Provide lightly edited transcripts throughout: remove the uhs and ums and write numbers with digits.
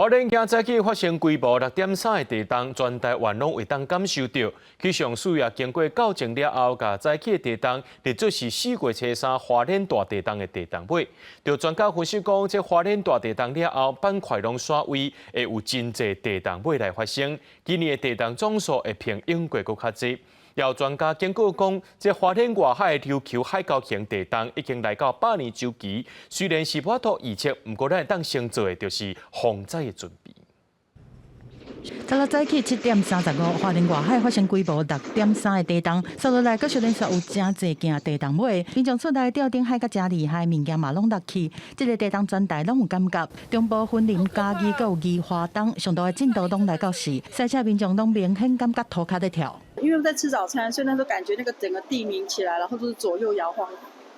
花蓮今早起發生規模6.3的地動，全台灣攏會當感受著。氣象署也經過校正了後，共早起的地動列做是4月初3花蓮大地動的地動尾。著專家分析講，這花蓮大地動了後，板塊攏徙位，會有真濟地動尾來發生。今年的地動總數會比往過閣較濟。有專家警告講，這花蓮外海的琉球海溝型地動已經來到100年週期，雖然是無法度預測，毋過咱會當先做的就是防災的準備。十六早起7點35，花蓮外海發生規模6.3的地動，紲落來閣小連續有誠濟件地動尾，民眾厝內吊頂海閣誠厲害，物件嘛攏落去。這个地動全台攏有感覺，中部雲林、嘉義閣有宜花東，上大的震度攏來到4，賽車民眾攏明顯感覺塗跤咧跳。因為在吃早餐，所以那時候感覺那個整個地鳴起來，然後就是左右搖晃，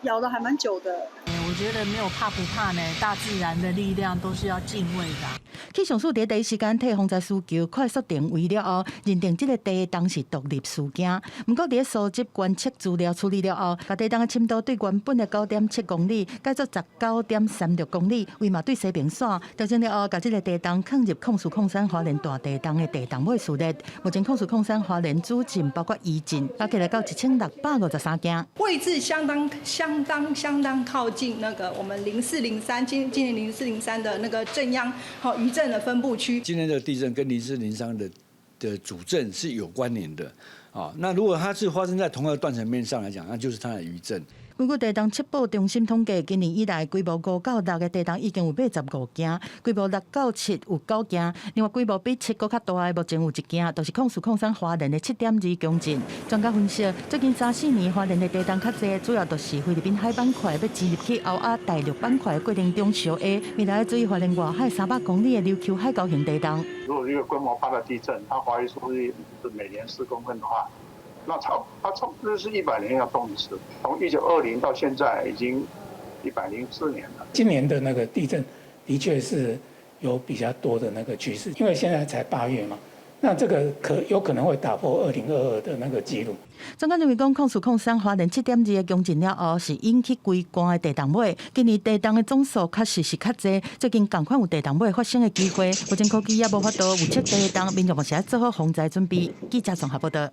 搖得還蠻久的。我覺得沒有怕不怕呢，大自然的力量都是要敬畏的。氣象署佇第一時間替防災需求快速定位了後，認定這个地動是獨立事件。毋過佇搜集觀測資料處理了後，共地動的深度對原本的9.7公里改做19.36公里，位嘛對西平線調整了後，共這个地動放入控四控三花蓮大地動的地動尾序列。目前控四控三花蓮主震包括餘震，加起來到1653件。位置相當相當相當靠近那個我們0403今年0403的那個震央，好餘震的分布區。今天的地震跟0403的主震是有關聯的，啊，那如果它是發生在同一個斷層面上來講，那就是它的餘震。根據地動測報中心統計，今年以來規模5到6的地動已經有85件，規模6到7有9件，另外規模比7閣較大的目前有一件，就是0403花蓮的7.2強震。專家分析，最近三四年花蓮的地動較濟，主要就是菲律賓海板塊欲進入去歐亞大陸板塊的過程中相壓，未來注意花蓮外海300公里的琉球海溝型地動。如果一個規模8的地震，它滑移速率是每年4公分的話，那它差不多是100年要動一次，從1920到現在已經104年了。今年的那個地震的確是有比較多的那個趨勢，因為現在才8月嘛，那這個有可能會打破2022的那個紀錄。專家認為講，0403花蓮7.2的強震了後，是引起規罐的地動尾。今年地動的總數確實是較濟，最近仝款有地動尾發生的機會。目前科技也無法度預測地動，民眾嘛是愛做好防災準備。記者綜合報道。